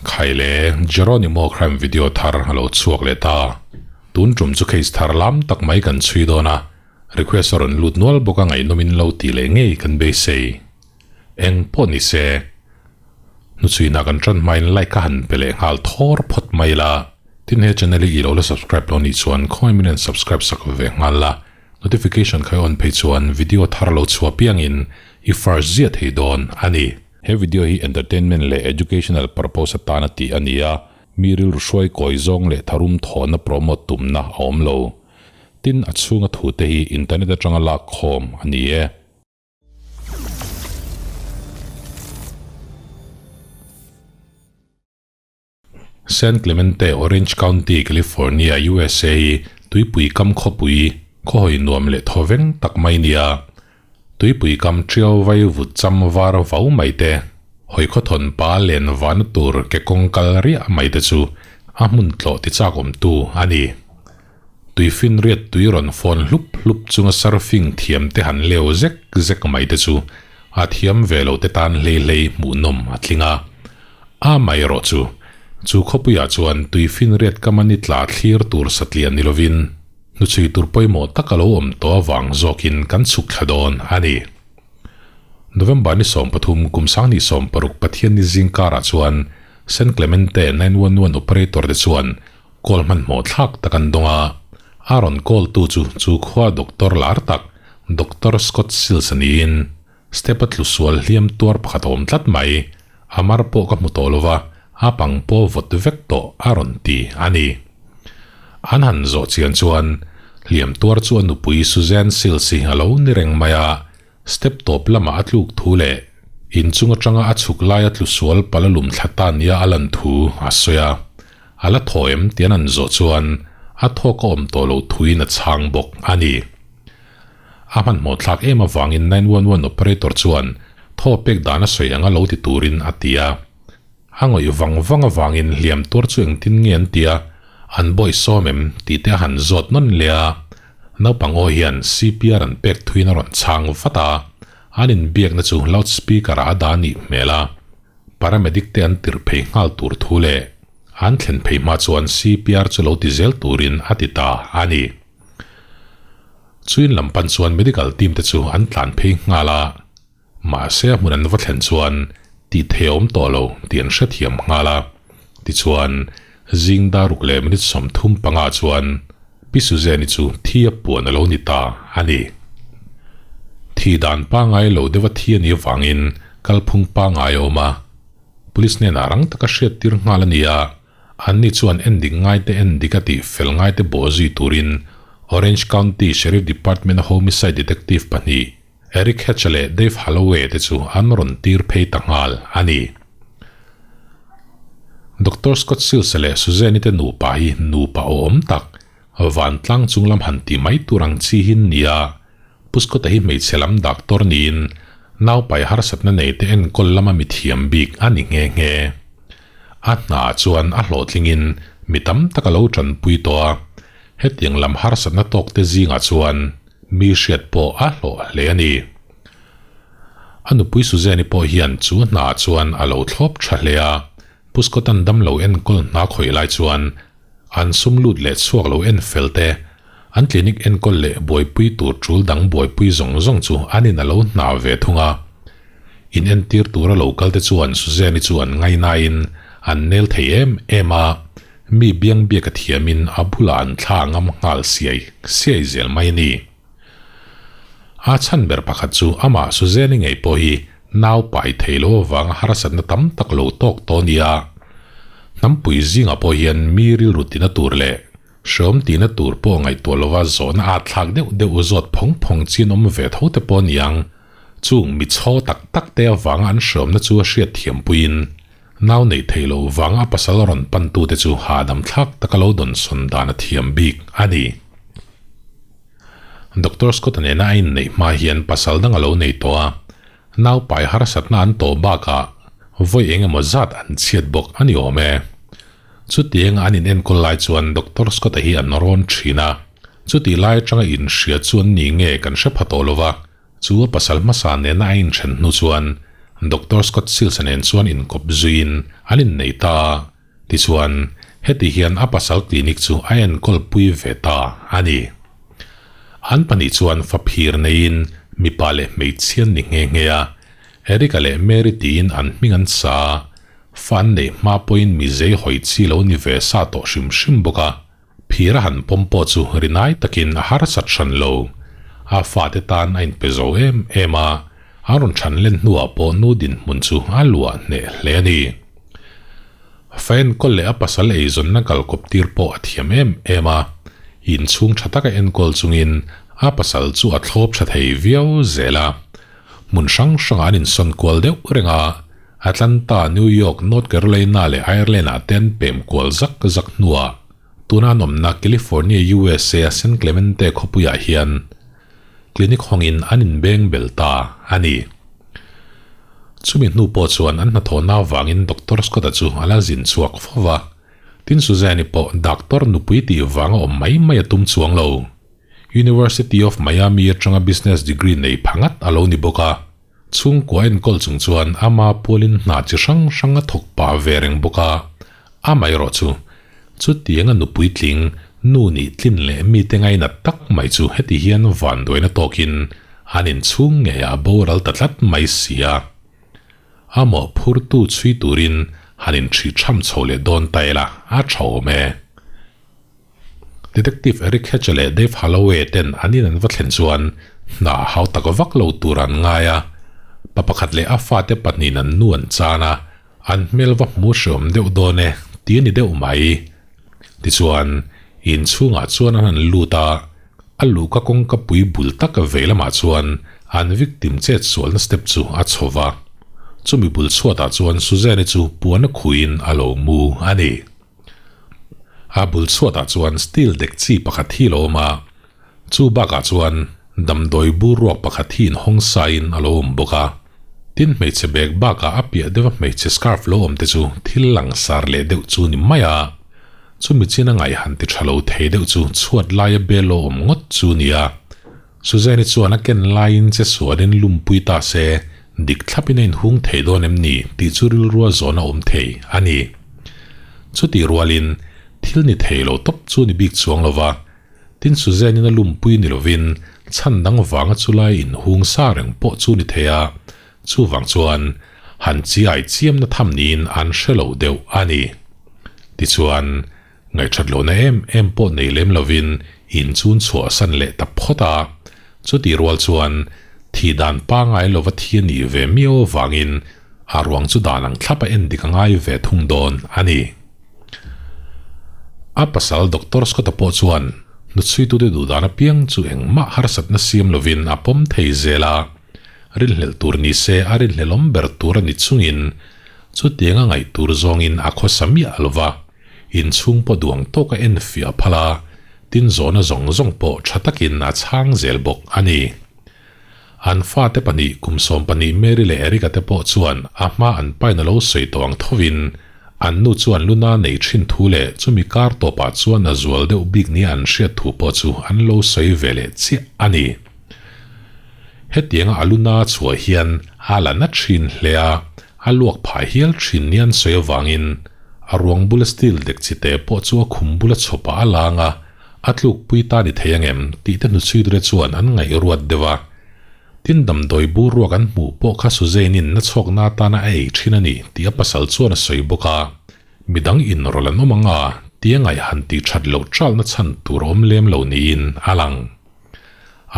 Khaile, Jeronimo crime video thar a lo chhuak leh ta. Tun tum chu case thar lam tak mai kan chhui dawn a, request a rawn lut nual bawk a ngaihnawmin lo tih leh ngei kan beisei. Eng pawh ni se, hnuchhuina kan tan hmain like a han pe leh nghal thawr phawt mai la. Tin he channel hi i lo la subscribe lo nih chuan khawngaih min rawn subscribe sak ve nghal la, notification kha i on phei chuan video thar lo chhuah piangin i first ziah thei dawn a ni. He video hi entertainment leh educational purpose atana tih a ni a, mi rilru hruai kawi zawng leh tharum thawhna promote tumna a awm lo. Tin, a chhunga thute hi internet atanga lak khawm a ni e. San Clemente, Orange County, California, USA hi tuipui kam khawpui, khawhawi nuam leh thawveng tak mai nia. Tuipui kam tiau vai vut cham var vau mai te, hawi khawthawn pa len vana tur ke kawng kal riah mai te chu a hmun tlawh ti chak awmtu a ni. Tuifinriat tui rawn fawn hlup hlup chunga surfing thiam te han leu zek zek mai te chu a thiam ve lo te tan hlei hlei hmuhnawm a tling a. A mai erawh chu, chu khawpuiah chuan tuifinriat kam a ni tla thlir tur satliah ni lovin hnuchhui tur pawimawh tak a lo awm tawh avang zawkin kan chhuk thla dawn a ni. November ni 13 kum 2016 Pathianni zingkarah chuan San Clemente 911 operator te chuan Call hmanhmawh thlak tak an dawng a, a rawn call tu chu chu khua doctor lar tak Doctor Scott Sills a niin step a tlu sual hliam tuar pakhat a awm tlat mai, a mar pawh ka hmu tawh lo va, a pang pawh vawt vek tawh a rawn ti a ni. An han zawh chian chuan hliam tuar chu a nupui Suzanne Sills hi a lo ni reng mai a, Step tawp lamah a tluk thu leh inchung atanga a chhuk laia tlu sual pala lum thla ta nia a lan thu a sawi a. A la thaw em tih an an zawh chuan a thawk a awm tawh lo thuin a chhang bawk a ni. A hmanhmawh thlak em avangin 911 operator chuan thaw pek dan a sawi anga lo ti turin a ti a. A ngawih vang vang avangin hliam tuar chu engtin nge an ti a, an bawi sawm em tih te a han zawt nawn leh a. Naupang aw hian CPR an pek thuin a rawn chhang vat a, an inbiakna chu loudspeaker ah a dah a nih hmel a. Paramedic te an tirh phei nghal tur thu leh an thlen phei hma chuan CPR chu lo ti zel turin a ti ta a ni. Chuin lam pan chuan medical team te chu an tlan phei nghal a. Mahse a hmun an va thlen chuan tih thei a awm tawh lo tih an hrethiam nghal a. Tichuan, zing dar ruk leh minute 35 chuan Pi Suzanne-i chu thi a puan a lo ni ta a ni. Thi dan pangngai lo deuha thi a nih avangin kalphung pangngai a awm a. Police hnenah rang taka hriattir nghal a ni a, anni chuan endik ngaite endik a tih fel ngaite bawh zui turin Orange County Sheriff Department-a Homicide Detective pahnih Eric Hatch leh Dave Holloway te chu an rawn tir phei ta nghal a ni. Doctor Scott Sills leh Suzanne-i te nupa hi nupa awm tak, vantlang chung lam han ti mai tur ang chi hi an ni a. Pu Scott-a hi hmeichhe lam doctor niin naupai harsatna nei te enkawl lama mithiam bik a ni nghe nghe. A hna chuan a hlawhtlingin mi tam tak a lo tanpui tawh a, hetiang lam harsatna tawk te zingah chuan Mi hriat pawh a hlawh hle a ni. A nupui Suzanne-i pawh hian chu hnaah chuan a lo thlawp tha hle a, Pu Scott-a'n damlo enkawl hna khawih lai chuan an sum lut leh chhuak lo en fel te, an clinic enkawl leh buaipui tur tul dang buaipui zawng zawng chu an in a lo hna ve thung a. In entir tura lo kal te chuan Suzanne-i chu an ngainain an nel thei em em a, Mi biang biak a thiamin a bulah an thla ngam nghal siai siai zel mai a ni. A chhan ber pakhat chu amah Suzanne-i ngei pawh hi nau pai thei lo avanga harsatna tam tak lo tawk tawh a ni a. Hnampui zingah pawh hian mi rilru tina tur leh hreawm tina tur pawh ngaihtuah lova zawhna at thlak deuh deuh zawt phawng phawng chin awm ve tho te pawh a ni ang. Chung mi chhaw tak tak te avanga an hreawmna chu a hriatthiam puiin Nau neih theih loh vang a pasal rawn pantute chu hahdam thlak taka lo dawnsawn dan a thiam bik a ni. Doctor Scott-a nena a inneih hma hian pasal dang a lo nei tawh a, nau pai harsatna an tawh bakah vawi eng emaw zat an chhiat bawk a ni awm e. Chutiang an inenkawl lai chuan Doctor Scott-a hi an rawn thin a, chutih lai atanga inhria chu an ni nge kan hre pha tawh lo va, Chu a pasal hmasa nena a inthen hnu chuan Doctor Scott Sills-a nen chuan inkawp zuiin an innei ta a. Tichuan, heti hian a pasal clinic chu a enkawl pui ve ta a ni. An pahnih chuan faphir neiin mipa leh hmeichhia an ni nghe nghe a, Eric-a leh Mary tiin an hming an sa a, fa an neih hma pawhin mi zei hawi chi lo ni ve sa tawh hrim hrim bawk a, phir a han pawm pawh chu rinai takin a harsat hran lo. A fate tan a inpe zo em em a, a rawn chhan len hnuah pawh nu dinhmun chu a luah hneh hle a ni. Fa enkawl leh a pasal eizawnna kalkawp tir pawh a thiam em em a, inchhung tha taka enkawl chungin a pasal chu a thlawp tha thei viau zel a. Hmun hrang hrangah an insawn kual deuh reng a, Atlanta, New York, North Carolina leh Ireland-ah te an pem kual zak zak hnuah tuna an awmna California, USA a San Clemente khawpuiah hian clinic hawngin an inbeng bel ta a ni. Chumi hnu pawh chuan an hnathawhna avangin Doctor Scott-a chu a la zin chhuak fo va, tin Suzanne-i pawh doctor nupui tih vanga awm mai mai a tum chuang lo. University of Miami atanga business degree nei pha ngat a lo ni bawk a, chhungkua enkawl chung chuan ama pualin hna chi hrang hrang a thawk pah ve reng bawk a, amaherawh chu chutianga nupui tling nu nih tlin leh mite ngainat tak mai chu heti hian vanduaina tawkin an inchhung ngeiah boral ta tlat mai si a. A mawhphurtu chhui turin han inṭhih ṭham chho leh dawn ta ila a ṭha awm e. Detective Eric Hatcher leh Dave Holloway ten an in an va thlen chuan hna hau tak vak lo tur an ngai a, pa pakhat leh a fate pahnihin an nu an chan a, an hmel va hmu hreawm deuh dawn e ti a ni deuh mai. Tichuan, inchhungah chuan an han lut a, a luhka kawngka pui bul tak vei lamah chuan an victim chet sualna step chu a chho va, chumi bul chhuatah chuan Suzanne-i chu puan a khuiin a lo mu a ni. A bul chhuatah chuan steel dek chi pakhat hi a lo awm a, chu bakah chuan damdawi bur ruak pakhat hi inhawng sain a lo awm bawk a. Tin hmeichhe bag bakah a piah deuha hmeichhe scarf lo awm te chu thil langsar leh deuh chu ni mai a, chumi chin a ngaih han ti tha lo thei deuh chu chhuat laia bel lo awm ngawt chu ni a. Suzanne-i chuan a ken laiin che sualin lumpui ta se, dik thlapin a inhung thei dawn em ni tih chu rilrua zawn a awm thei a ni. Chutih rualin, thil ni thei lo tawp chu ni bik chuang lo va, tin Suzanne-in a lumpui ni lovin chhan dang vanga chulai inhung sa reng pawh chu ni thei a, chuvang chuan han chiai chiamna tham niin an hre lo deuh a ni. Tichuan, Ngaihṭhat lohna em em pawh nei lem lovin in chun chhuahsan leh ta phawt a, chutih rual chuan thih dan pangai lova thi a nih ve miau avangin a ruang chu dan ang thlap a en dik a ngai ve thung dawn a ni. A pasal Doctor Scott-a pawh chuan hnuchhuitute duhdan apiang chu engmah harsatna siam lovin a pawm thei zel a, rinhlelh tur ni se a rinhlelawm ber tur a ni chungin chutianga ngaih tur zawngin a khawsa miah lo va. Inchhung pawh duang tawk a en fiah phal a, tin zawhna zawng zawng pawh tha takin a chhang zel bawk a ni. An fate pahnih kum 12 Mary leh Erica te pawh chuan a hma an pain a lo sawi tawh ang thovin an nu chuan luna nei thin thu leh chumi kar tawpah chuan a zual deuh bik nia an hriat thu pawh chu an lo sawi ve leh chiah a ni. Hetianga a luna chhuah hian a la na thin hle a, A luak phah hial thin ni an sawi avangin a ruang bula steel dek chi te pawh chu a khum bula chhawpah a lang a, a tlukpui ta ni thei angem tih te hnuchhuiture chuan an ngaih ruat deuh a. Tin damdawi bur ruak an hmuh pawh kha Suzanne-in na chhawkna atana a ei thin a ni tih a pasal chuan a sawi bawk a, midang inrawlh an awm ang a tia ngaih han tih that loh chalna chhan tur a awm lem lo niin a lang.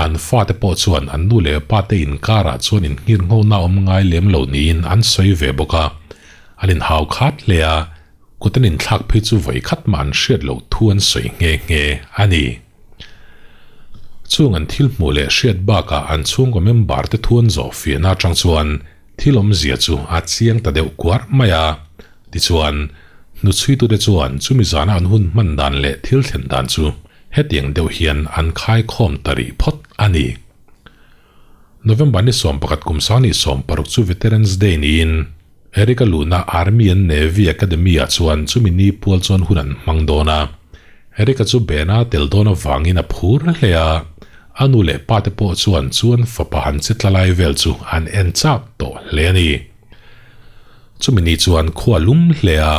An fate pawh chuan an nu leh pa te inkarah chuan inngirnghona awm ngai lem lo niin an sawi ve bawk a, an inhau khat hle a, kut an inthlak phei chu vawi khat mah an hriat loh thu an sawi nghe nghe a ni. Chung an thil hmuh leh hriat bakah an chhungkaw member te thu an zawh fiahna atang chuan thil awmzia chu a chiang ta deuh kuar mai a, tichuan hnuchhuitute chuan chumi zana an hun hman dan leh thil thlen dan chu Hetiang deuh hian an khaikhawm ta rih phawt a ni. November ni 11 kum 2016 chu Veterans Day niin Eric-a luhna Army and Navy Academy-ah chuan chumi ni pual chuan hun an hmang dawn a. Eric-a chu bena tel dawn avangin a phur hle a. A nu leh pa te pawh chuan chu an fapa han che tla lai vel chu an en chak tawh hle a ni. Chumi ni chuan khua lum hle a,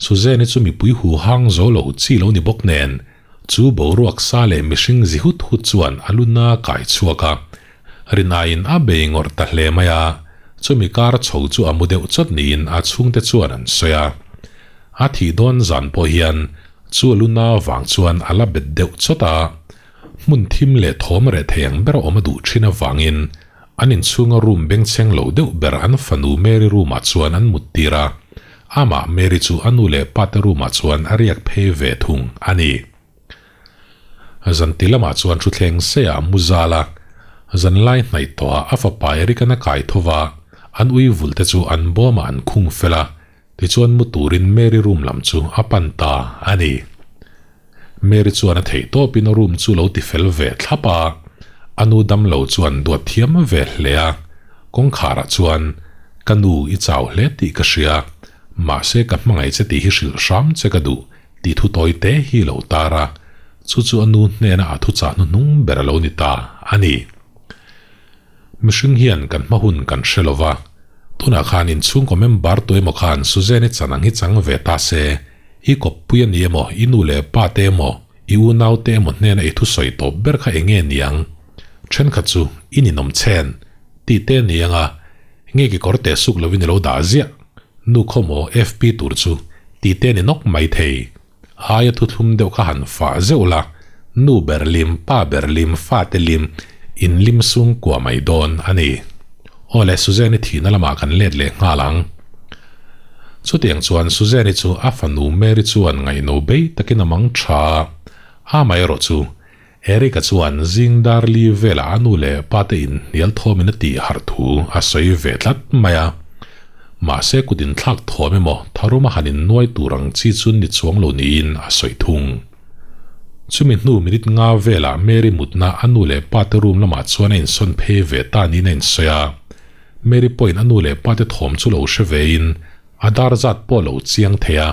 Suzanne-i chu mipui hu hang zo lo chi lo ni bawk nen, chu boruak sa leh mihring zi hut hut chuan a lu na kai chhuak a. Rinaiin a bei ngawrh ta hle mai a, chumi kar chho chu a mu deuh chawt niin a chhungte chuan an sawi a. A thih dawn zan pawh hian chu a lu na vang chuan a la bet deuh chawt a, hmun thim leh thawm reh thei ang ber a awm a duh thin avangin an inchhunga room bengchheng lo deuh ber an fanu Mary room ah chuan an mut tir a, amah Mary chu a nu leh pate room ah chuan a riak phei ve thung a ni. Zanti lamah chuan thuthleng seiah a mu zal a, zanlai hnaih tawhah a fapa Eric-an a kai tho va, an ui vulh te chu an bawmah an khung fel a, tichuan mu turin Mary room lam chu a pan ta a ni. Mary chuan a theih tawpin a room chu lo ti fel ve thlap a, a nu damlo chuan duat thiam ve hle a, kawngkharah chuan, Ka nu i chau hle tih ka hria, mahse ka hmangaih che tih hi hrilh hram che ka duh, Tih thu tawi te hi lo tar a, chu chu a nu hnena a thuchah hnuhnung ber a lo ni ta a ni. Mihring hian kan hma hun kan hre lo va, tunah khan inchhungkaw member tu emaw khan Suzanne-i chan ang hi chang ve ta se, i kawppui a ni emaw, i nu leh pa te emaw, i unau te emaw hnena i thusawi tawp ber kha eng nge niang? Thenkhat chu i ninawm chhen tih te a ni ang a, nge kekawr teh suk lovin i lo dah ziah? Nu khawmaw FP tur chu tih te ni nawk mai thei. Aia thuthlum deuh kha han fah zeuh la, nu ber lim, pa ber lim, fa te lim, in lim sung kua mai dawn a ni. Aw le, Suzanne-i thihna lamah kan let leh nghal ang. Chutiang chuan Suzanne-i chu a fanu Mary chuan ngaihno bei takin a mang tha a, amaherawh chu Eric-a chuan zing dar li velah a nu leh pa te in hnial thawmin a tih harh thu a sawi ve tlat mai a. Mahse kut inthlak thawm emaw tharuma han innuai tur ang chi chu ni chuang lo niin a sawi thung. Chumi hnu minute nga velah Mary mutna a nu leh pa te room lamah chuan a insawn phei ve ta niin a insawi a. Mary pawhin a nu leh pa te thawm chu lo hre vein A dar zat pawh lo chiang thei a.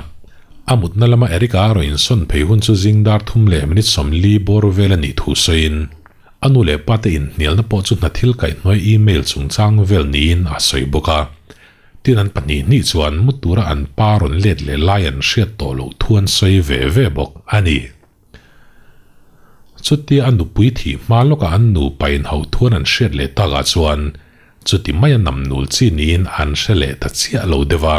A mutna lama Eric-a a rawn insawn phei hun chu zing dar thum leh minute 40 bawr vel a nih thu sawiin, a nu leh pate inhnialna pawh chu hna thil kaihhnuai email chungchang vel niin a sawi bawk a. Tin an pahnih hnih chuan mu tura an pa rawn let leh lai an hriat tawh loh thu an sawi ve ve bawk a ni. Chutia a nupui thih hma lawkah an nupa inhauh thuan an hriat leh takah chuan chuti maia namnul chi niin an hre leh ta chiah lo deuh a.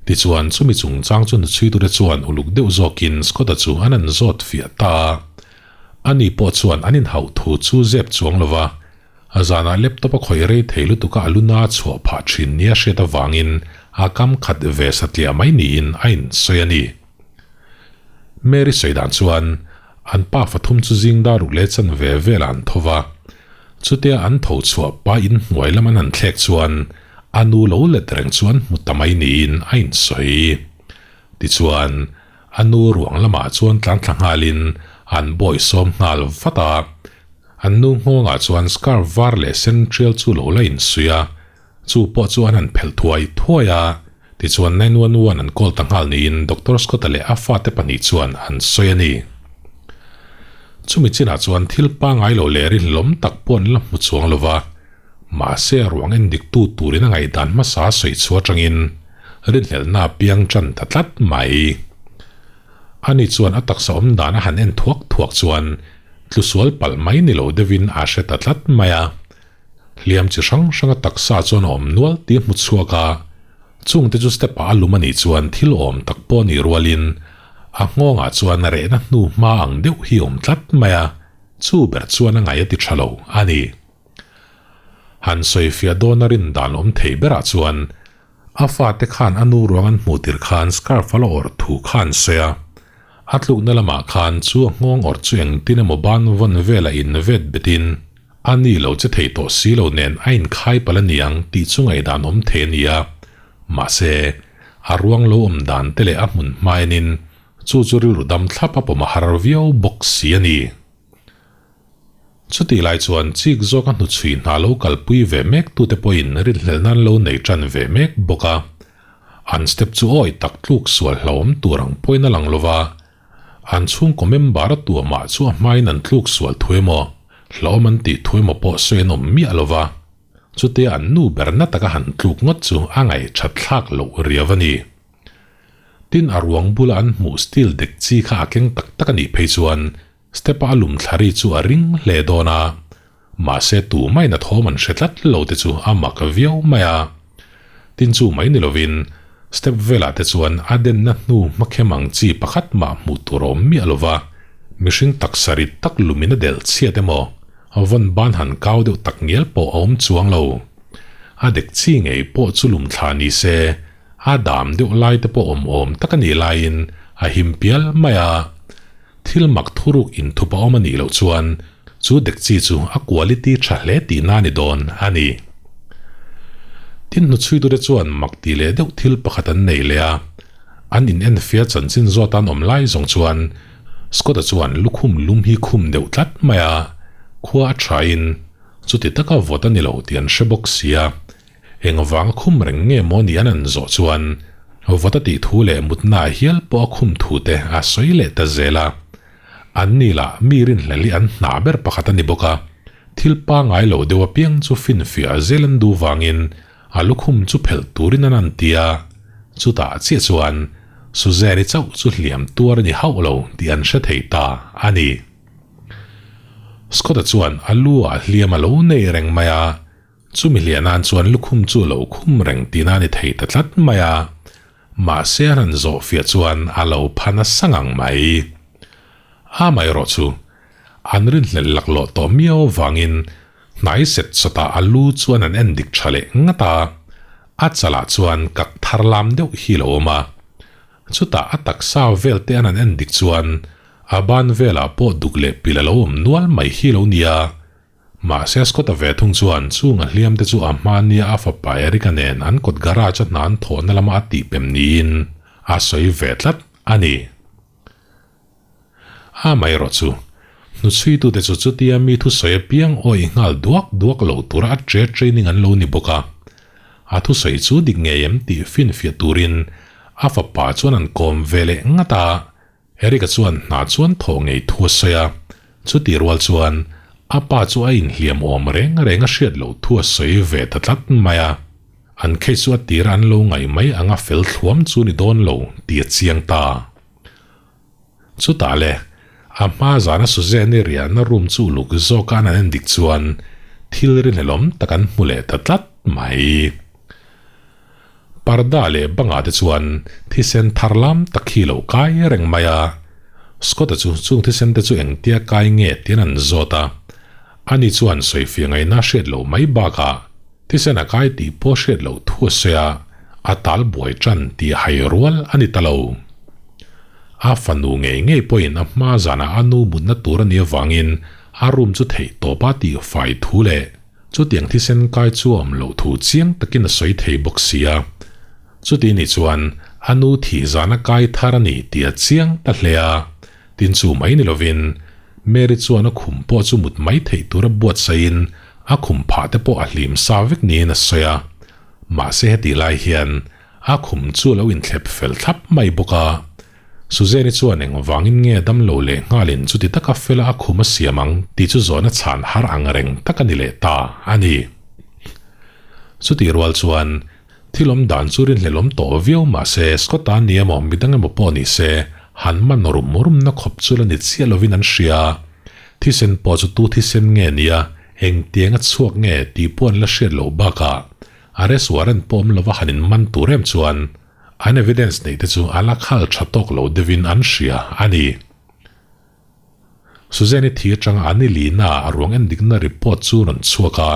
Tichuan chumi chungchang chu hnuchhuitute chuan uluk deuh zawkin Scott-a chu an an zawt fiah ta a. Ani pawh chuan an inhauh thu chu zep chuang lo va, a zanah laptop a khawih rei thei lutuk a a luna chhuah phah thin nia hriat avangin a kam khat ve satliah mai niin a insawi a ni. Mary sawi dan chuan an pa fathum chu zing dar ruk leh chan ve velah an tho va, chutia an tho chhuah pa in hnuai lam an han thlek chuan a nu lo let reng chu an hmu ta mai niin a insawi. Tichuan, a nu ruang lamah chuan tlan thla nghalin an bawi sawm nghal vat a, an nu nghawngah chuan scarf var leh sen tial chu lo la insuih a, Chu pawh chu an han phelh thuai thuai a, tichuan 911 an call ta nghal niin Doctor Scott-a leh a fate pahnih chuan an sawi a ni. Chumi chinah chuan thil pangngai lo leh rinhlawm tak pawh an la hmu chuang lo va, mahse a ruang en diktu turin a ngaihdan hmasa a sawi chhuah atangin rinhlelhna a piang tan ta tlat mai. Ani chuan a taksa awm dan a han en thuak thuak chuan tlusual palh mai ni lo deuhin a hre ta tlat mai a. Hliam chi hrang hranga taksa chuan a awm nual tih a hmu chhuak a, chungte chu step ah a lum a nih chuan thil awm tak pawh a nih rualin a nghawngah chuan a rehna hnu hma ang deuh hi a awm tlat mai a, chu ber chuan a ngaih a ti tha lo a ni. Han sawifiah dawn a rin dan awm thei berah chuan A fate khan a nu ruang an hmuh tir khan scarf a la awrh thu kha an sawi a, a tlukna lamah khan chu a nghawng awrh chu engtin emaw ban vawn vela in vet betin a ni lo che thei tawh si lo nen a inkhai palh a niang tih chu ngaihdan awm thei a ni a, mahse, a ruang lo awm dan te leh a hmun hmaenin chu chu rilru dam thlap a pawm a har viau bawk si a ni. Chutih lai chuan chik zawk a hnuchhui hna lo kalpui ve mek tute pawhin rinhlelh nan lo nei tan ve mek bawk a. An step chu awi tak tluk sual hlauhawm tur ang pawhin a lang lova, an chhungkaw member a tuamah chu a hmain an tluk sual thu emaw, Hlauhawm an tih thu emaw pawh sawi an awm miah lo va, chutia an nu ber na taka han tluk ngawt chu a ngaihṭhat thlak loh riau a ni. Tin, a ruang bula an hmuh steel dek chi kha a keng tak tak a nih phei chuan step-a a lum thla ri chu a ring hle dawn a, mahse tu main a thawm an hre tlat lo te chu a mak viau mai a. Tin chu mai ni lovin step velah te chuan a denna hnu hmakhem ang chi pakhat mah hmuh tur a awm miah lo va, mihring taksa rit tak lumin a delh chhiat emaw vawn ban han kau deuh tak ngial pawh a awm chuang lo. A dek chi ngei pawh chu lum thla ni se a dam deuh lai te pawh awm awm tak a nih laiin a him pial mai a. Thil mak thuruk inthup a awm a nih loh chuan chu dekchi chu a quality tha hle tihna a ni dawn a ni. Tin hnuchhuitute chuan mak tih leh deuh thil pakhat an nei leh a, an in enfia chanchin zawt an awm lai zawng chuan Scott-a chuan lukhum lum hi khum deuh tlat mai a, khua a thain chuti taka vawt a ni lo tih an hre bawk si a. Engvang a khum reng nge maw ni an an zawh chuan vawt a tih thu leh mutna hial pawh a khum thu te a sawi leh ta zel a. An ni lah mi rinhlel hi an hna ber pakhat a ni bawk a, thil pangai lo deuh apiang chu finfiah zel an duh vangin a lukhum chu phelh turin an an ti a, chutah chiah chuan Suzanne-i chauh chu hliam tuar a ni hauh lo tih an hre thei ta a ni. Scott-a chuan a lu ah hliam a lo nei reng mai a. Chumi hliah nan chuan lukhum chu lo khum reng tihna a ni thei ta tlat mai a, mahse a rawn zawh fiah chuan a lo pha nasa ngang mai. Amaherawh chu, an rinhlelh laklawh tawh miau avangin hnai set sawtah a lu chuan an en dik tha leh ngat a, a chalah chuan kak thar lam deuh hi a lo awm a. Chutah a taksa vel te an an en dik chuan a ban velah pawh duk leh pil a lo awm nual mai hi lo nia. Mahse Scott-a ve thung chuan chung a hliam te chu a hma nia a fapa Eric-a nen an kawt garage a hna an thawhna lama a tih pem niin a sawi ve tlat a ni. Amaherawh chu, hnuchhuitute chu chutia mi thusawi apiang awih nghal duak duak loh tura a che training an lo ni bawk a. A thusawi chu dik ngei em tih finfiah turin a fapa chuan an kawm ve leh ngat a. Eric-a chuan hna chuan thawh ngei thu a sawi a, chutih rual chuan a pa chu a inhliam awm reng reng a hriat loh thu a sawi ve ta tlat mai a. An case chu a tir an lo ngaih mai anga fel thluam chu ni dawn lo tih a chiang ta. Chutah le, a hma zana Suzanne-i riahna room chu uluk zawka an an endik chuan thil rinhlelawm tak an hmu leh ta tlat mai. Parda leh bangah te chuan thisen thar lam tak hi lo kai reng mai a. Scott-a chu chung thisen te chu engtia kai nge tiin an zawt a. Ani chuan sawifiah ngaihna hriat loh mai bakah thisen a kai tih pawh hriat loh thu a sawi a, a tal buai tan tih hai rual a ni ta lo. A fanu ngei ngei pawhin a hma zanah a nu mutna tur a nih avangin a room chu theih tawpa tih fai thu leh Chutiang thisen kai chu a awm loh thu chiang takin a sawi thei bawk si a. Chuti ni chuan a nu thih zana kai thar a ni tih a chiang ta hle a. Tin chu mai ni lovin Mary chuan a khum pawh chu mut mai theih tura buatsaihin a khum phah te pawh a hlim sa vek niin a sawi a. Mahse hetih lai hian a khum chu a lo inthlep fel thlap mai bawk a. Suzanne-i chuan engvangin nge damlo leh nghalin chuti taka fela a khum a siam ang tih chu zawhna chhan har ang reng tak a ni leh ta a ni. Chutih rual chuan thil awm dan chu rinhlelawm tawh viau mah se Scott-a ni emaw midang emaw pawh ni se han man rum rumna khawp chu la ni chiah lovin an hria. Thisen pawh chu tu thisen nge nia engtiang a chhuak nge tih pawh an la hriat loh bakah arrest warrant pawh awm lova han inman tur em chuan An evidence neih te chu a la khal tha tawk lo deuhin an hria a ni. Suzanne-i thi atanga an i lina a ruang endikna report chu rawn chhuak a,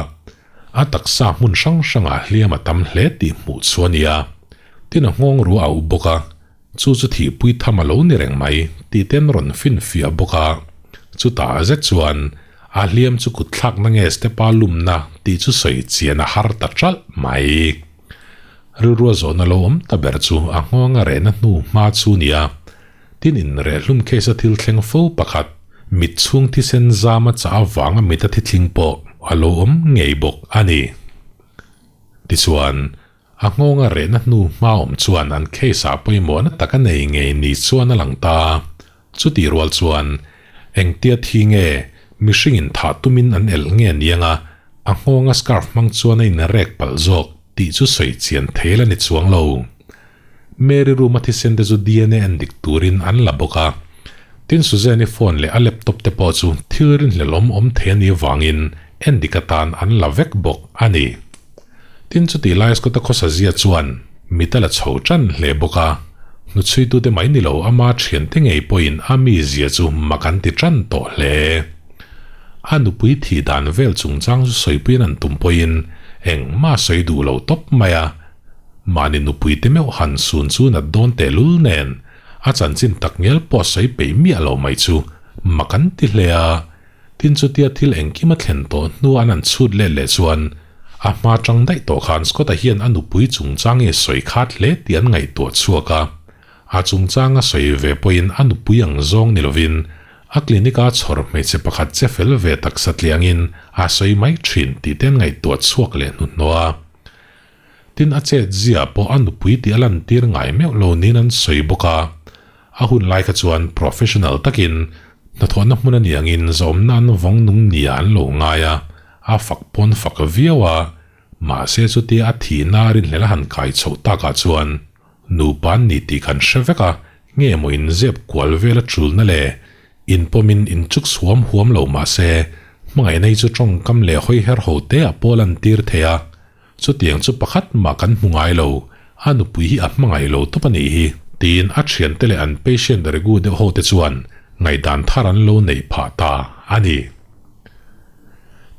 a taksa hmun hrang hrangah hliam a tam hle tih hmuh chu a ni a. Tin a nghawng ruah a uh bawk a, chu chu thihpui tham a lo ni reng mai tih ten rawn finfiah bawk a. Chutah zet chuan a hliam chu kutthlakna nge step-a lumna tih chu sawi chian a har ta ṭalh mai. Rilrua zawhna lo awm ta ber chu a nghawng a rehna hnu hma chu nia. Tin inreh hlum case a thil thleng fo pakhat, mit chhung thisen zam a chah avanga mit a thithling pawh a lo awm ngei bawk a ni. Tichuan, a nghawng a rehna hnu hma awm chuan an case ah pawimawhna tak a nei ngei ni chuan a lang ta. Chutih rual chuan, engtia thi nge Mihringin thah tumin an elh nge niang a, a nghawnga scarf hmang chuan a inrek palh zawk tih chu sawi chian thei la ni chuang lo. Mary room a thisen te chu DNA en dik turin an la bawk a. Tin Suzanne-i phone leh a laptop te pawh chu thil rinhlelh awm awm thei a nih avangin en dik atan an la vek bawk a ni. Tin chutih lai Scott-a khawsa zia chuan mit a la chho tan hle bawk a. Hnuchhuitute mai ni lo ama thiante ngei pawhin a mizia chu mak an ti tan tawh hle. A nupui thih dan vel chungchang chu sawipuiin an tum pawhin engmah sawi duh lo tawp mai a. Mahni nupuite meuh han sun chu nat dawn tehlul nen a chanchin tak ngial pawh sawi peih miah lo mai chu mak an ti hle a. Tin chutia thil engkim a thlen tawh hnu an han chhut let leh chuan a hma tang daih tawh khan Scott-a hian a nupui chungchang nge sawi khat hle tih an ngaihtuah chhuak a. A chungchang a sawi ve pawhin a nupui ang zawng ni lovin a clinic-a chhawr hmeichhe pakhat che fel ve taksa tliangin a sawi mai thin tih te an ngaihtuah chhuak leh hnuhnawh a. Tin a chet zia pawh a nupui tih a lantir ngai meuh lo niin an sawi bawk a. A hun lai kha chuan professional takin hnathawhna hmun a nih angin zawmna an vawng nung nia an lo ngai a, a fak pawn fak viau a, mahse chutia a thihna rinhlelh a han kai chhoh takah chuan nupa an ni tih kan hre vek a, nge maw inzep kual vel a tulna le Inpawmin inchuk suam huam lo mahse hmangaihna hi chu tawngkam leh hawi her ho te a pawl an tir thei a, Chutiang chu pakhat mah kan hmu ngai lo, a nupui hi a hmangaih lo tawp a nih hi, tiin a thiante leh an patient regu deuh ho te chuan ngaihdan thar an lo neih phah ta a ni.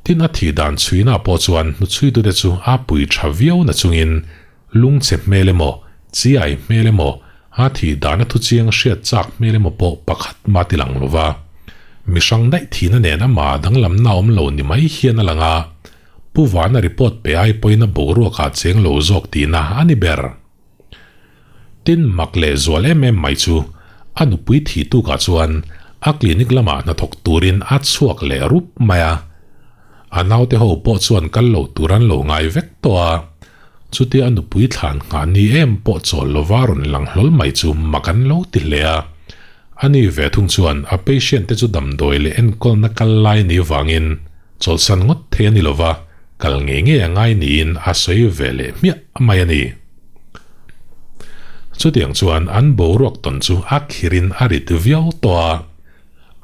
Tin a thih dan chhuina pawh chuan hnuchhuitute chu a pui tha viau na chungin lungchhe hmel emaw, chiai hmel emaw, a thih dana thuchiang hriat chak hmel emaw pawh pakhat mah ti lang lova. Mihrang daih thihna nen amah danglamna awm lo ni mai hian a lang a, Pu Vana report pe ai pawhin a boruakah cheng lo zawk tihna a ni ber. Tin mak leh zual em em mai chu a nupui thih tukah chuan a clinic lamah hnathawk turin a chhuak leh rup mai a. A naute ho pawh chuan kal lo tur an lo ngai vek tawh a. Chutia a nupui thlan nghah ni em pawh chawl lova rawn lang hlawl mai chu mak an lo ti hle a. Ani ve thung chuan a patient te chu damdawi leh enkawlna kal lai ni vangin Chawlhsan ngawt thei a ni lova, kal ngei ngei a ngai niin a sawi ve leh hmiah mai a ni. Chutiang chuan an boruak tawn chu a khirin a rit viau tawh a.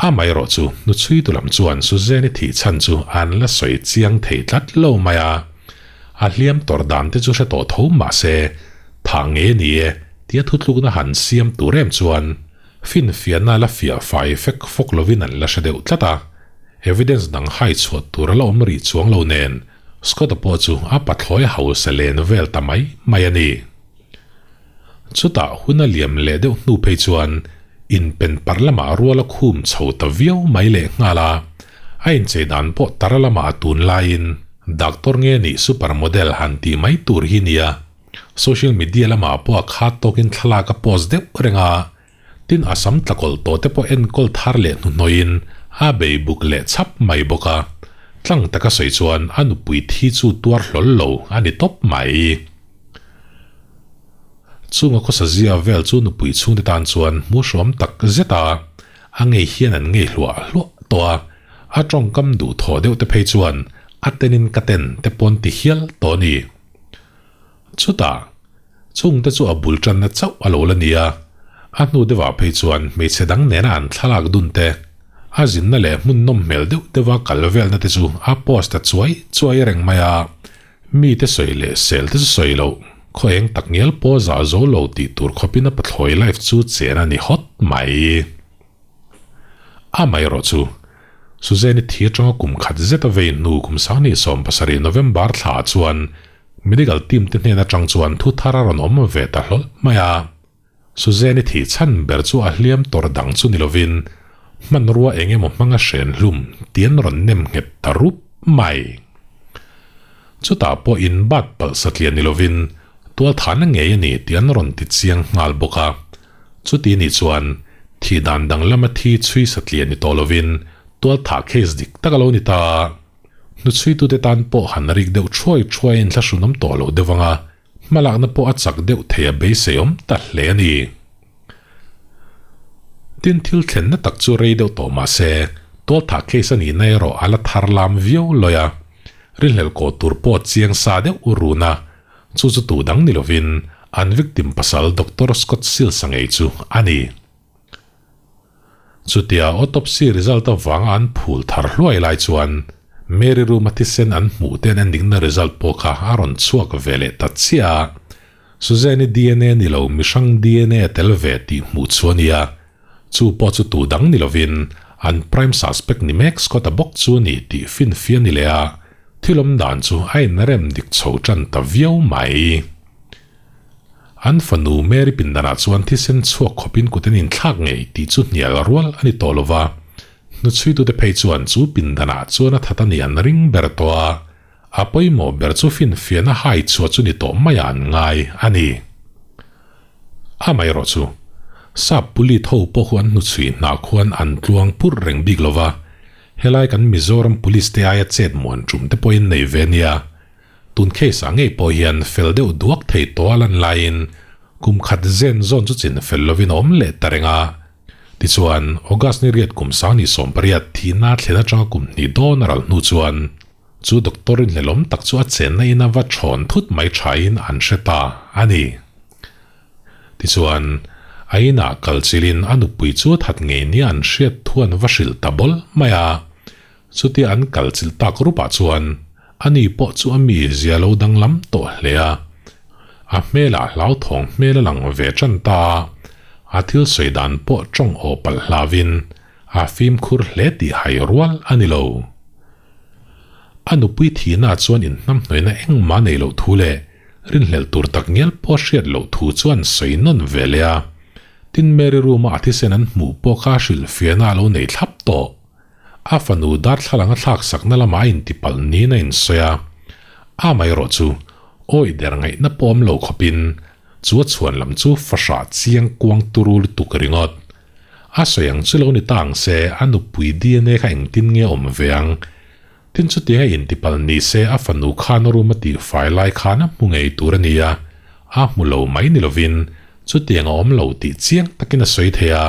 Amaherawh chu hnuchhuitu lam chuan Suzanne-i thih chhan chu an la sawi chiang thei tlat lo mai a. A hliam tawrh dan te chu hre tawh tho mah se, thah ngei a ni e tia thutlukna han siam tur em chuan finfiahna la fiah fai fek fawk lovin an la hre deuh tlat a. Evidence dang hai chhuah tur a la awm rih chuang lo nen, Scott-a pawh chu a pathlawi hausa len vel ta mai mai a ni. Chutah hun a liam leh deuh hnu phei chuan inpen parh lamah rual a khum chho ta viau mai leh nghal a, a inchei dan pawh tara lamah a tun laiin doctor nge nih super model han tih mai tur hi nia. Social media lamah pawh a khat tawkin thlalak a post deuh reng a, Tin a sam tlakawlh tawh te pawh enkawl thar leh hnuhnawhin a bei buk leh chhap mai bawk a, tlang taka sawi chuan a nupui thi chu tuar hlawl lo a ni tawp mai. Chunga khawsa zia vel chu nupui chhungte tan chuan hmuhhrawm tak zet a, a ngei hian an ngei hluah hluah tawh a, a tawngkam duhthawh deuh te phei chuan a tenin ka ten te pawn ti hial tawh a ni. Chutah, chungte chu a bul tanna chauh a lo la ni a, a hnu deuhah phei chuan hmeichhe dang nena an thlalak dun te, a zinna leh hmun nawm hmel deuh deuha kal velna te chu a post ta chuai chuai reng mai a, mite sawi leh sel te chu sawi loh, khaw eng tak ngial pawh zah zo lo tih tur khawpin a pathlawi life chu chen a ni hawt mai. Amaherawh chu, Suzanne-i thi atanga kum khat zet a vei hnu kum sanghnih 70 November thlaah chuan Medical team te hnen atang chuan thu thar a rawn awm ve ta hlawlh mai a. Suzanne-i thih chhan ber chu a hliam tawr dang chu ni lovin hmanrua eng emaw hmanga hren hlum tih an rawn nem nghet ta rup mai. Chutah pawh in bat palh satliah ni lovin tualthahna ngei a ni tih an rawn ti chiang nghal bawk a. Chuti nih chuan thih dan dang lama thi chhui satliah ni tawh lovin tualthah case dik tak a lo ni ta. Hnuchhuitute tan pawh han rik deuh thuai thuaiin thlahrun awm tawh loh deuh anga hmalakna pawh a chak deuh thei a beisei awm ta hle a ni. Tin thil thlenna tak chu rei deuh tawh mah se, Tualthah case a nihna erawh a la thar lam viau lawi a, rinhlelh kawh tur pawh chiang sa deuh run a, chu chu tu dang ni lovin an victim pasal Doctor Scott Sills-a ngei chu a ni. Chutia autopsy result avanga an phul thar hluai lai chuan Mary room-a thisen an hmuh ten endikna result pawh kha a rawn chhuak ve leh ta chiah a, Suzanne-i dna ni lo mihrang dna a tel ve tih hmuh chu a nia. Chu pawh chu tu dang ni lovin an prime suspect ni mek Scott-a bawk chu a ni tih finfia ni leh a, thil awm dan chu a inrem dik chho tan ta viau mai. An fanu Mary pindanah chuan thisen chhuak khawpin kut an inthlak ngei tih chu hnial rual a ni tawh lo va, hnuchhuitute phei chuan chu pindanah chuan a that a nih an ring ber tawh a, a pawimawh ber chu finfiahna hai chhuah chu ni tawh maiah an ngai a ni. Amaherawhchu, sap pulit ho pawh hu an hnuchhui hnah khuan an tluang purh reng bik lo va, helai kan Mizoram Police te aia chet muan tum te pawhin nei ve nia. Tun case ah ngei pawh hian fel deuh duak thei tawh a lan laiin kum khat zen zawn chu chin fel lovin a awm leh ta reng a. Tichuan, August ni riat kum sangni 18 thihna thlen atanga kum hnih dawn a ral hnu chuan chu doctor inhlelawm tak chu a chenna in a va thawn thut mai thain an hre ta a ni. Tichuan, a inah kal chilhin a nupui chu a that ngei nia an hriat thu an va hrilh ta bawl mai a. Chutia an kal chilh tak rupah chuan ani pawh chu a mi zia lo danglam tawh hle a. A hmelah hlauthawng hmel a lang ve tan ta a, a thil sawi dan pawh tawng aw palh hlauvin a fimkhur hle tih hai rual a ni lo. A nupui thihna chuan inhnamhnawihna engmah nei loh thu leh rinhlelh tur tak ngial pawh hriat loh thu chuan sawi nawn ve leh a. Tin Mary room-a a thisen an hmuh pawh kha hrilhfiahna a lo nei thlap tawh. A fanu darthlalang a thlak sakna lamah a intipalh niin a insawi a, amaherawh chu awih der ngaihna pawh awm lo khawpin chu a chhuan lam chu fahrah chiang kuang turu lutuk ringawt. A sawi ang chu lo ni ta ang se a nupui dna kha engtin nge awm ve ang? Tin chutiang a intipalh ni se a fanu khan a room a tihfai lai khan a hmu ngei tur a ni a, a hmu lo mai ni lovin Chutiang a awm lo tih chiang takin a sawi thei a,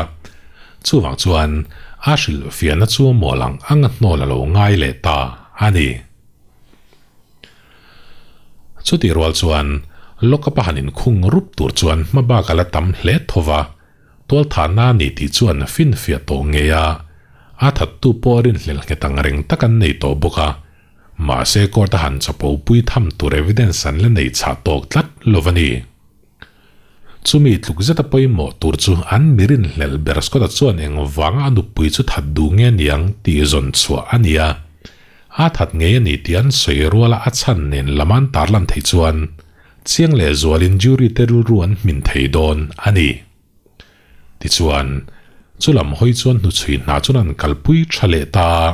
chuvang chuan a hrilhfiahna chu a mawl ang ang a hnawl a lo ngai leh ta a ni. Chutih rual chuan lockup a han inkhung rup tur chuan hma bak a la tam hle tho va, tualthahna a ni tih chuan finfiah tawh ngei a, a thattu pawh a rinhlelh nghet ang reng tak an nei tawh bawk a, mahse court a han chapo pui tham tur evidence an la nei chhah tawk tlat lo va ni. Chumi tluk zeta pawimawh tur chu an mirinhlelh ber Scott-a chuan eng vanga a nupui chu that duh nge niang tih zawn chhuah a ni a. A that ngei a ni tih an sawi ruala a chhan nen lam an tarlan theih chuan chiang leh zualin jury te rilru an hmin thei dawn a ni. Tichuan, chu lam hawi chuan hnuchhui hna chuan an kalpui tha leh ta a.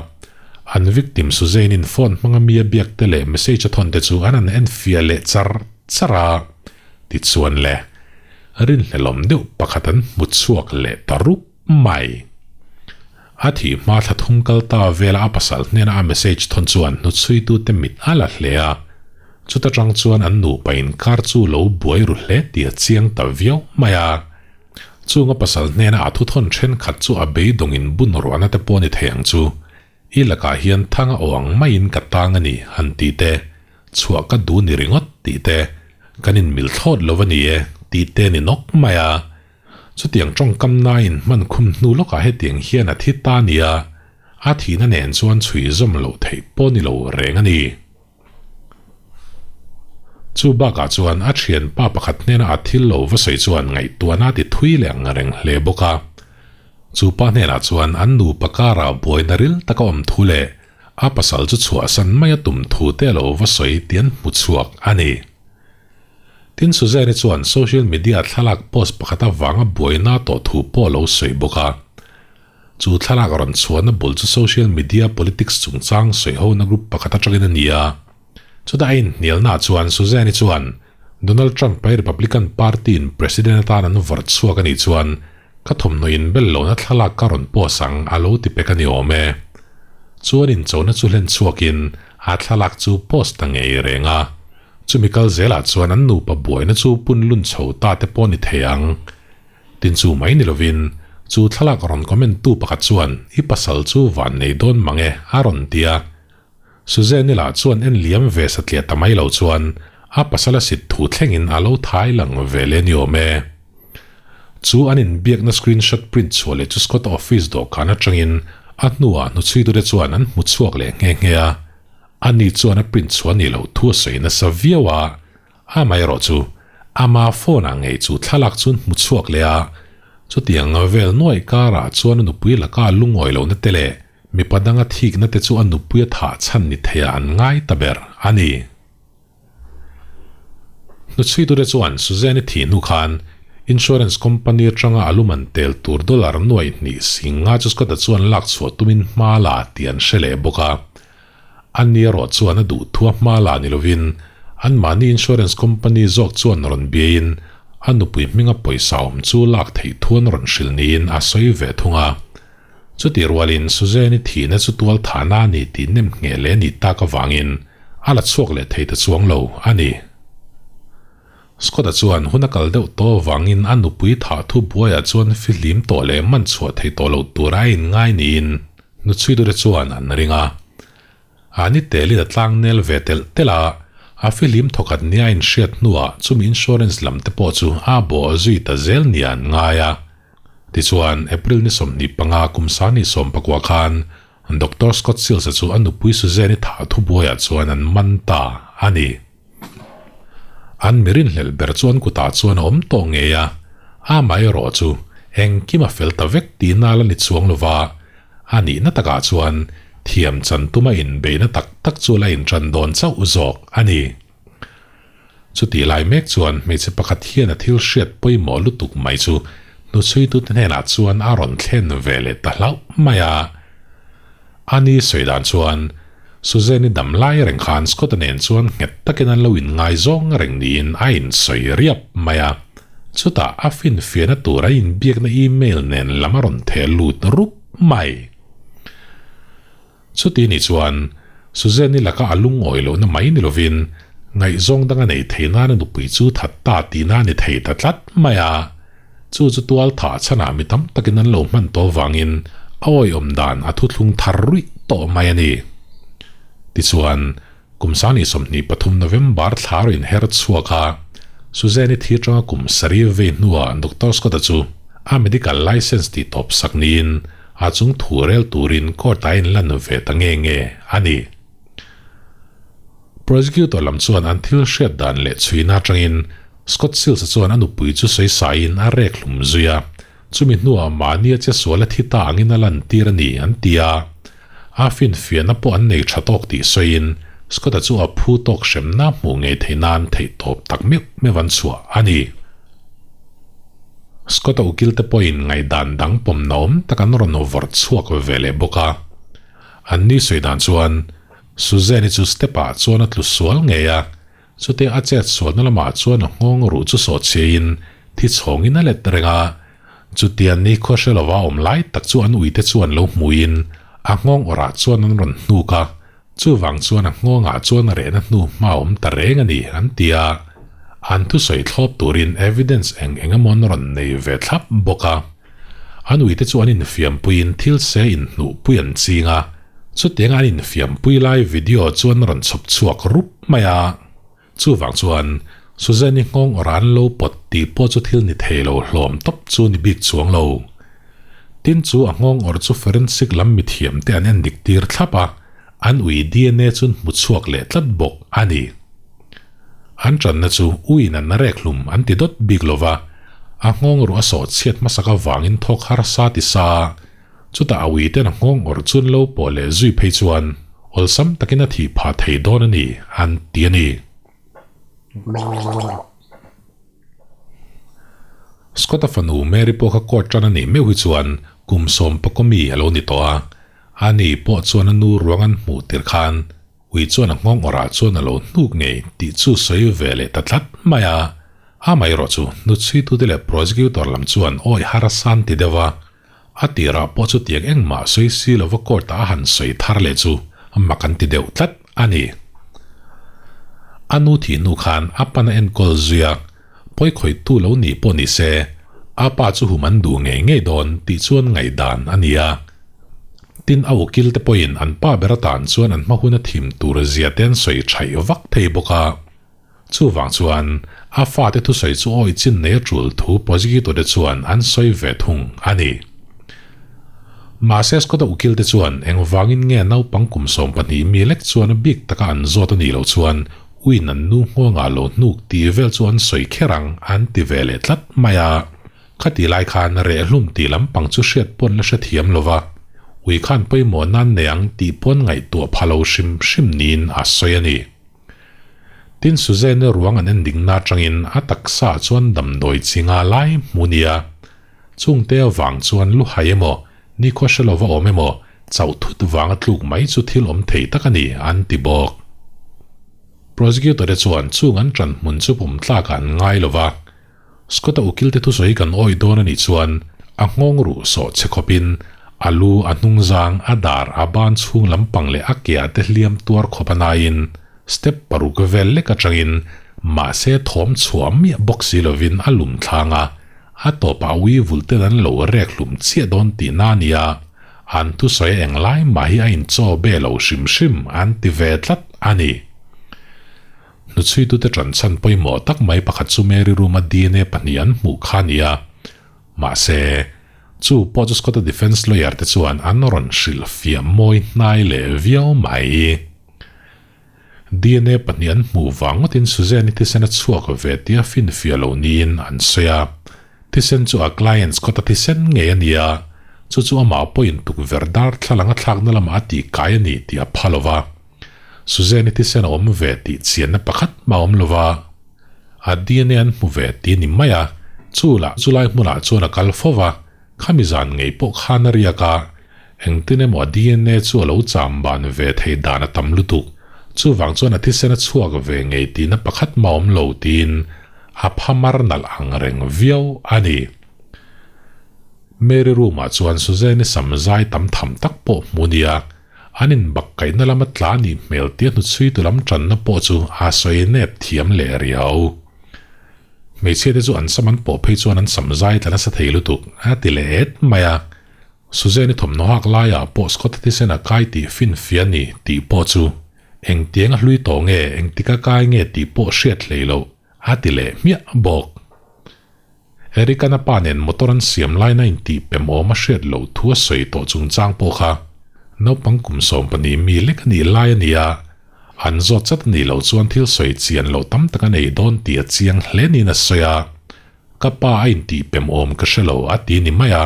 An victim Suzanne-in phone hmanga mi a biak te leh message a thawn te chu an han enfiah leh char char a. Tichuan le, rinhlelawm deuh pakhat an hmu chhuak leh ta rup mai. A thih hma thla thum kal ta vela a pasal hnena a message thawn chuan hnuchhuitute mit a la hle a. Chuta tang chuan an nupa inkar chu lo buai ru hle tih a chiang ta viau mai a. Chung a pasal hnena a thuthawn thenkhat chu a beidawngin bun ruahna te pawh a ni thei ang chu. I lakah hian thang a aw ang maiin ka tang a ni han tih te, chhuah ka duh ni ringawt tih te, kan inmil thlawt lo a ni e tih te a ni nawk mai a. Chutiang tawngkam nain hman khum hnu lawkah hetiang hian a thi ta nia, a thihna nen chuan chhui zawm loh theih pawh ni lo reng a ni. Chu bakah chuan a thianpa pakhat hnena a thil lo va sawi chuan ngaihtuahna a ti thui leh ang reng hle bawk a. Chu pa hnenah chuan an nupa karah buaina ril taka awm thu leh a pasal chu chhuahsan mai a tum thu te a lo va sawi tih an hmu chhuak a ni. Tin Suzanne-i chuan social media thlalak post pakhat avanga buaina a tawh thu pawh a lo sawi bawk a. Chu thlalak rawn chhuahna bul chu social media politics chungchang sawihona group pakhat atangin a ni a. Chutah a inhnialnaah chuan Suzanne-i chuan Donald Trump-a Republican Party-in President atan an vawrh chhuak a nih chuan ka thawmhnaw inbel lohna thlalak ka rawn post ang a lo ti pek a ni awm e. Chuan inchona chu hlen chhuakin a thlalak chu post ta ngei reng a. Chumi kal zelah chuan an nupa buaina chu pun lun chho ta te pawh a ni thei ang. Tin chu mai ni lovin, Chu thlalak rawn comment tu pakhat chuan i pasal chu van nei dawn mang e a rawn ti a. Suzanne-i lah chuan en liam ve satliah ta mai lo chuan a pasal a sit thu thlengin a lo thai lang ve leh ni awm e. Chu an inbiakna screenshot print chhuah leh chu Scott office dawhkan atangin a hnuah hnuchhuitute chuan an hmu chhuak leh nghe nghe a. Ani chuan a print chhuah nih loh thu a sawi nasa viau a, Amaherawh chu, ama phone ah ngei chu thlalak chu an hmu chhuak leh a, chutiang vel nuaih karah chuan a nupui laka lungawi lohna te leh mipa danga thikna te chu a nupui a thah chhan ni theiah an ngai ta ber a ni. Hnuchhuitute chuan Suzanne-i thih hnu khan insurance company atanga a lu man tel tur dollar nuaih hnih sing nga chu Scott-a chuan lak chhuah tumin hma la tih an hre leh bawk a. Ani erawh chuan a duh thua hma la ni lovin anmahni insurance company zawk chuan rawn biain a nupui hminga pawisa awm chu lak theih thu an rawn hrilh niin a sawi ve thung a. Chutih rualin Suzanne-i thihna chu tual thahna a ni tih nem ngheh leh a nih tak avangin a la chhuak leh thei ta chuang lo a ni. Scott-a chuan hun a kal deuh tawh avangin a nupui thah thu buaiah chuan fihlim tawh leh man chhuah thei tawh loh tura a inngai niin Hnuchhuitute chuan an ring a. A ni telin a tlang nel ve telh telh a, a fihlim thawkhat nia a inhriat hnuah chumi insurance lam te pawh chu a bawh zui ta zel nia an ngai a. Tichuan, April ni 25 kum sani 19 khan Doctor Scott Sills-a chu a nupui Suzanne-i thah thubuaiah chuan an man ta a ni. An mi rinhlelh ber chu an kutah chuan a awm tawh ngei a, amaherawh chu engkim a fel ta vek tihna la ni chuang lova, a nihna takah chuan thiam chan tuma inbeihna tak tak chu la intan dawn chauh zawk a ni. Chutih lai mek chuan hmeichhe pakhat hian a thil hriat pawimawh lutuk mai chu hnuchhuitute hnenah chuan a rawn thlen ve leh ta hlauh mai a. Ani sawi dan chuan Suzanne-i dam lai reng khan Scott-a nen chuan nghet takin an lo inngaizawng reng niin a insawi riap mai a. Chutah a finfiahna tur a inbiakna email nen lam a rawn theh lut rup mai. Chuti nih chuan Suzanne-i laka a lungawi lohna mai ni lovin ngaihzawng dang a nei thei nan a nupui chu that ta tihna a ni thei ta tlat mai a. Chu chu tual thah chhanah mi tam takin an lo hman tawh vangin a awihawm dan a thuthlung thar ruih tawh mai a ni. Tichuan, kum sangni 23 November thla rawn inher chhuak a, Suzanne-i thi atanga kum sarih vei hnuah Doctor Scott-a chu a medical licence tih tawp sak niin a chung thu rel turin court-ah a inlan ve ta nge nge a ni. Prosecutor lam chuan an thil hriat dan leh chhuina atangin Scott Sills-a chuan a nupui chu sawi saiin a rek hlum zui a, chumi hnuah mahni a che sual a thi ta angin a lantir a ni an ti a. A finfiahna pawh an nei tha tawk tih sawiin Scott-a chu a phu tawk hremna hmuh ngei theih nan theihtawp tak meuh meuh an chhuah a ni. Scott-a ukilte pawhin ngaihdan dang pawmna awm tak an rawn vawrh chhuak ve leh bawk a. An ni sawi dan chuan Suzanne-i chu step-ah chuan a tlu sual ngei a, Chutia a chet sualna lamah chuan a nghawng ruh chu sawhchhiain thi chhawngin a let reng a. Chutia nikhua hre lova awm lai tak chu an uite chuan lo hmuin a nghawng awrah chuan an rawn hnuk a, chuvang chuan a nghawngah chuan a rehna hnu hma awm ta reng a ni an ti a. An thusawi thlawp turin evidence eng eng emaw an rawn nei ve thlap bawk a. An uite chu an infiampuiin thil se inhnuhpui an ching a. Chutianga an infiampui lai video chu an rawn chhawp chhuak rup mai a. Chuvang chuan Suzanne-i nghawng awrh an lo pawt tih pawh chu thil ni thei lo hlawm tawp chu ni bik chuang lo. Tin chu a nghawng awrh chu forensic lam mithiam te an endik tir thlap a, an ui DNA chu an hmu chhuak leh tlat bawk a ni. An tanna chu uiin an rek hlum an ti dawt bik lo va, a nghawng ruh a sawh chhiat hmasak avangin thawk harsa ti sa. Chutah a uiten a nghawng awrh chun lo pawh leh zui phei chuan awlsam takin a thih phah thei dawn a ni, an ti a ni. Scott-a fanu Mary pawh kha court tan a nih meuh hi chuan kum sawm pakua mi a lo ni tawh a, ani pawh chuan a nu ruang an hmuh tir khan ui chuan a nghawng awrhah chuan a lo hnuk ngei tih chu sawi ve leh ta tlat mai a. Amaherawh chu hnuchhuitute leh prosecutor lam chuan awi harsa an ti deuh a, A tirah pawh chutiang engmah sawi si lova court ah a han sawi thar leh chu mak an ti deuh tlat a ni. A nu thih hnu khan a pan a enkawl zui a, pawi khawihtu lo nih pawh ni se, A pa chu hum an duh ngei ngei dawn tih chuan ngaihdan a ni a. Tin, a ukil te pawhin an pa ber atan chuan an hma hun a thim tur zia te an sawi thaih vak thei bawk a. Chuvang chuan a fate thusawi chu awi chin nei a tul thu prosecutor te chuan an sawi ve thung a ni. Mahse Scott-a ukil te chuan engvangin nge naupang kum 12 mi lek chuan a bik taka an zawt a nih loh chuan uin an nu nghawngah lo hnuk tih vel chu an sawi kher ang an ti ve leh tlat mai a. Khati lai khan rehlum tih lampang chu hriat pawn la hrethiam lo va, ui khan pawimawh nan nei ang tih pawn ngaihtuah pha lo hrim hrim niin a sawi a ni. Tin Suzanne ruang an en dingna atangin a taksa ah chuan damdawi chi nga lai hmu nia. Chungte avang chuan lu hai emaw, nikhua hre lova awm emaw, chauh thut vanga tluk mai chu thil awm thei tak a ni, an ti bawk. Prosecutor te chuan chung an ṭan hmun chu pum tlakah an ngai lova. Scott-a ukilte thusawi kan awih dawn a nih chuan a nghawng ruh sawh che khawpin a lu, a hnungzang, a dar, a ban chhung lampang leh a ke ah te hliam tuar khawp a naiin step paruk vel lek atangin mahse thawm chhuah miah bawk si lovin a lum thlang a, a tawpah ui vulh ten an lo rek hlum chiah dawn tihna a nia, an thusawi a englai mah hi a inchaw be lo hrim hrim an ti ve tlat a ni. Hnuchhuitute ṭanchhan pawimawh tak mai pakhat chu Mary Room-a dna pahnih an hmuh kha a ni a. Mahse, chu pawh chu Scott-a defence lawyer te chuan an rawn hrilh fiah mawi hnai leh viau mai. Dna pahnih an hmuh vang ngawtin Suzanne-i thisen a chhuak ve tia finfiah lo niin an sawi a. Thisen chu a client Scott-a thisen ngei a ni a, chu chu amah pawhin tukverh darthlalang a thlakna lamah a tihkai a ni tih a pha lo va. Suzanne-i thisen a awm ve tih chianna pakhat mah a awm lo va, a dna an hmu ve tih a ni mai a, chu lah chulai hmunah chuan a kal fo va, khami zan ngei pawh khan a riak a, engtin emaw a dna chu a lo cham ban ve thei dan a tam lutuk, chuvang chuan a thisen a chhuak ve ngei tihna pakhat mah a awm lo tiin a phamar nalh ang reng viau a ni. Mary room-ah chuan Suzanne-i sam zai tam tham tak pawh hmu nia. An inbak kaihna lama tla nih hmel tia hnuchhuitu lam tanna pawh chu a sawi nep thiam leh riau. Hmeichhia te chu an sam an pawh phei chuan an sam zai tla nasa thei lutuk a ti leh et mai a. Suzanne-i thawmhnaw hak laiah pawh Scott-a thisen a kai tih finfia ni tih pawh chu engtiang a hlui tawh nge engtika kai nge tih pawh hriat hlei loh a ti leh hmiah bawk. Eric-an a pa nen motor an siam laina intih pem awm a hriat loh thu a sawi tawh chungchang pawh kha naupang kum 12 mi lek a nih lai a ni a, an zawt chat a nih loh chuan thil sawi chian loh tam tak a nei dawn tih a chiang hle niin a sawi a, ka pa a intih pem awm ka hre lo a ti ni mai a,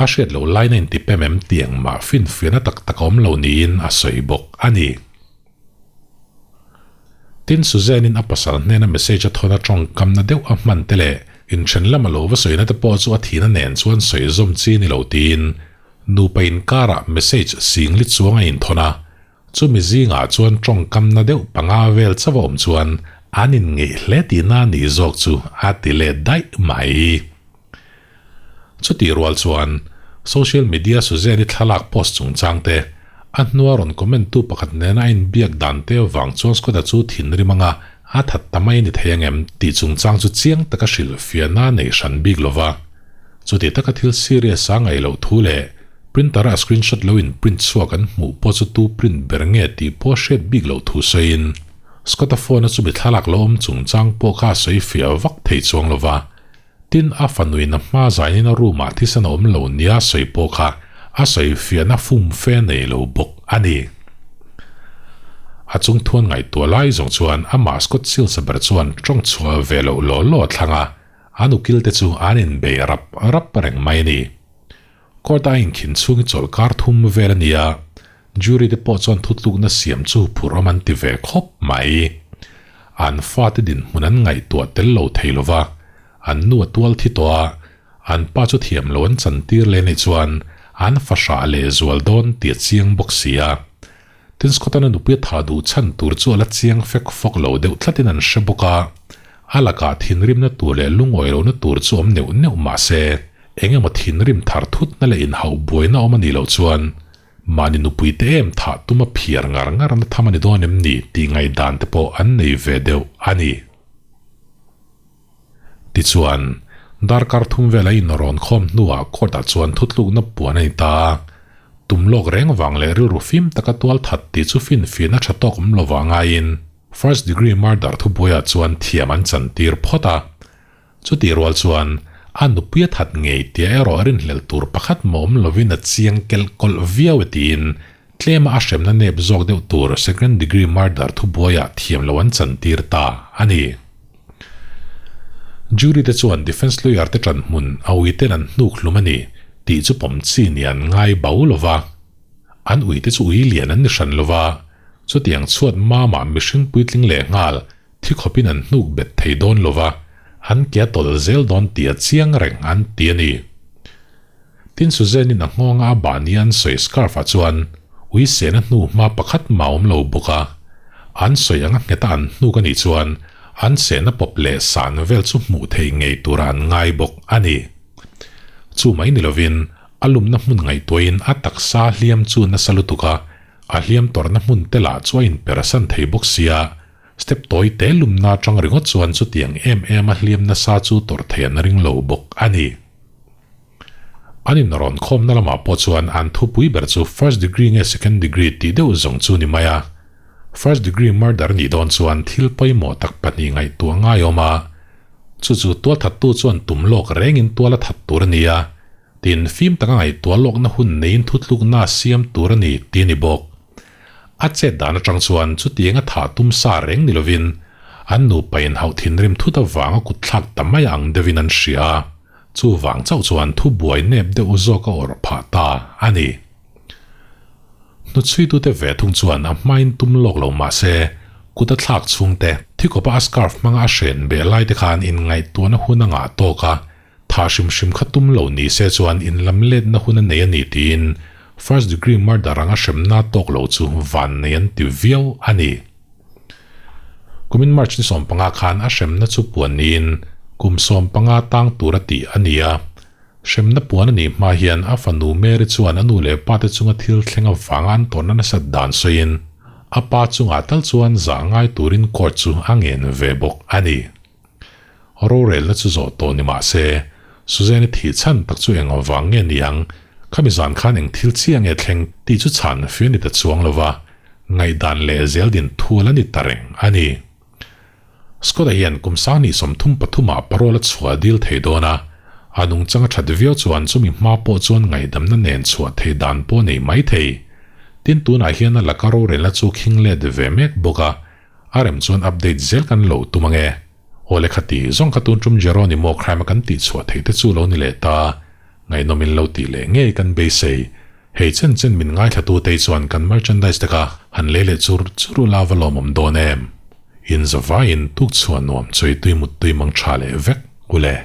a hriat loh laina inti pem em tih engmah finfiahna tak tak a awm lo niin a sawi bawk a ni. Tin, Suzanne-in a pasal hnena message a thawn a tawngkamna deuh a hman te leh inthen lama lo va sawina te pawh chu a thihna nen chuan sawi zawm chi ni lo tiin nupa inkarah message singli chuang a inthawn a, chumi zingah chuan tawngkamna deuh panga vel chauh a awm chuan an inngeih hle tihna a nih zawk chu a ti let daih mai. Chutih rual chuan social media Suzanne-i thlalak post chungchang te, a hnua rawn comment tu pakhat nena a inbiak dan te avang chuan Scott-a chu thinrim anga a that ta mai a ni thei angem tih chungchang chu chiang taka hrilh fiahna a nei hran bik lova. Chuti taka thil serious a ngaih loh thu leh printer-a screenshot lo in print chhuak an hmuh pawh chu tu print ber nge tih pawh hriat bik loh thu sawiin Scott-a phone-a chumi thlalak lo awm chungchang pawh kha a sawi fiah vak thei chuang lova. Tin, a fanuin a hma zainin a room ah thisen a awm lo nia sawi pawh kha a sawi fiahna fum fe nei lo bawk a ni. A chung thuan ngaihtuah lai zawng chuan amah Scott Silsa ber chuan tawng chhuah ve loh law law a thlang a, an ukil te chu an inbei rap rap reng mai a ni. Court a inkhin chhung hi chawlhkar thum vel a ni a, jury te pawh chuan thutlukna siam chu phur awm an ti ve khawp mai. An fate dinhmun an ngaihtuah tel lo thei lo va, an nu a tual thi tawh a, an pa chu thiam lo an chantir leh anih chuan an fahrah leh zual dawn tih a chiang bawk si a. Tin Scott-an a nupui a thah duh chhan tur chu a la chiang fek fawk lo deuh tlatin an hre bawk a, a lakah thinrimna tur leh lungawi lohna tur chu awm neuh neuh mah se, eng emaw thinrim thar thutna leh inhauh buaina awm a nih loh chuan mahni nupui te em thah tuma phiar ngar ngarna tham a ni dawn em ni tih ngaihdan te pawh an nei ve deuh a ni. Tichuan, Darkar thum vel a inrawn khawm hnuah court ah chuan thutlukna puan a ni ta a. Tum lawk reng vang leh rilru fim taka tual that tih chu finfiahna tha tawk awm lova ngaiin first degree murder thubuaiah chuan thiam an chantir phawt a. Chutih rual chuan a nupui a that ngei tia erawh rinhlelh tur pakhat mah awm lovin a chiang kelh kawlh viau e tiin tlema a hremna nep zawk deuh tur second degree murder thubuaiah thiam lo an chantir ta a ni. Jury te chuan defence lawyer te ṭan hmun a ui ten an hnuk hlum a ni tih chu pawm chi ni an ngai bo lo va. An ui te chu ui lian an ni hran lo va, chutiang chhuat mama mihring puitling leh nghal thi khawpin an hnuk bet thei dawn lo va, an ke a tawlh zel dawn tih a chiang reng an ti a ni. Tin Suzanne-in a nghawnga a bah nia an sawi scarf ah chuan ui sehna hnu hma pakhat mah a awm lo bawk a. An sawi anga ngheta an hnuk a nih chuan an sehna pawp leh san vel chu hmuh theih ngei tura an ngai bawk a ni. Chu mai ni lovin a lumna hmun ngaihtuahin a taksa hliam chu nasa lutuk a, a hliam tawrhna hmun te lah chu a inperasan thei bawk sia. Step tawi te lumna atang ringawt chuan chutiang em em a hliam nasa chu tawrh thei an ring lo bawk a ni. An inrawn khawmna lamah pawh chuan an thupui ber chu first degree nge second degree tih deuh zawng chu ni mai a. First degree murder nih dawn chuan thil pawimawh tak pahnih ngaihtuah ngai awm a. Chu chu tualthattu chuan tum lawk rengin tual a that tur a ni a, tin fim taka ngaihtuah lawkna hun neiin thutlukna a siam tur a ni tih a ni bawk. A chet dan atang chuan chutiang a thah tum sa reng ni lovin an nupa inhauh thinrim thut avanga kutthlak ta mai ang deuhin an hria a. Chuvang chauh chuan thubuai nep deuh zawk a awrh phah ta a ni. Hnuchhuitute ve thung chuan a hmain tum lawk lo mah se, kut a thlak chhungte thikawpa a scarf hmanga a hren beh lai te khan inngaihtuahna hun a ngah tawk a, tha hrim hrim kha tum lo ni se chuan inlam letna hun a nei a ni tiin first degree murder anga hremna tawk lo chu van nei an ti viau a ni. Kumin March ni 15 khan a hremna chu puan niin kum 15 tang tur a tih a ni a. Hremna puan a nih hma hian a fanu Mary chuan a nu leh pa te chunga thil thleng avanga an tawnna nasat dan sawiin a pa chungah tal chuan zah ngai turin court chu a ngen ve bawk a ni. Rorelna chu zawh tawh ni mah se, Suzanne-i thih chhan tak chu eng avang nge ni ang, khami zan khan eng thil chiah nge thleng tih chu chhan fir ni ta chuang lo va, ngaihdan leh zel din thual a ni ta reng a ni. Scott-a hian kum sang hnih 33 ah parole a chhuah dil thei dawn a, a nungchang a that viau chuan chumi hma pawh chuan ngaihdamna nen chhuah theih dan pawh a nei mai thei. Tin, tunah hian a laka rorelna chu khing let ve mek bawk a, A rem chuan update zel kan lo tum ange. Aw le khati zawng kha tun tum Jeronimo crime a kan tih chhuah theih te chu lo ni leh ta. Ngaihnawm in lo tih leh ngei kan beisei. Hei chen chen min ngaithla tu te chuan kan merchandise te kha han lei leh chur chur ula va lawmawm dawn em. In zavaiin tuk chhuah nuam chawi tui mut tui mang tha leh vek ule.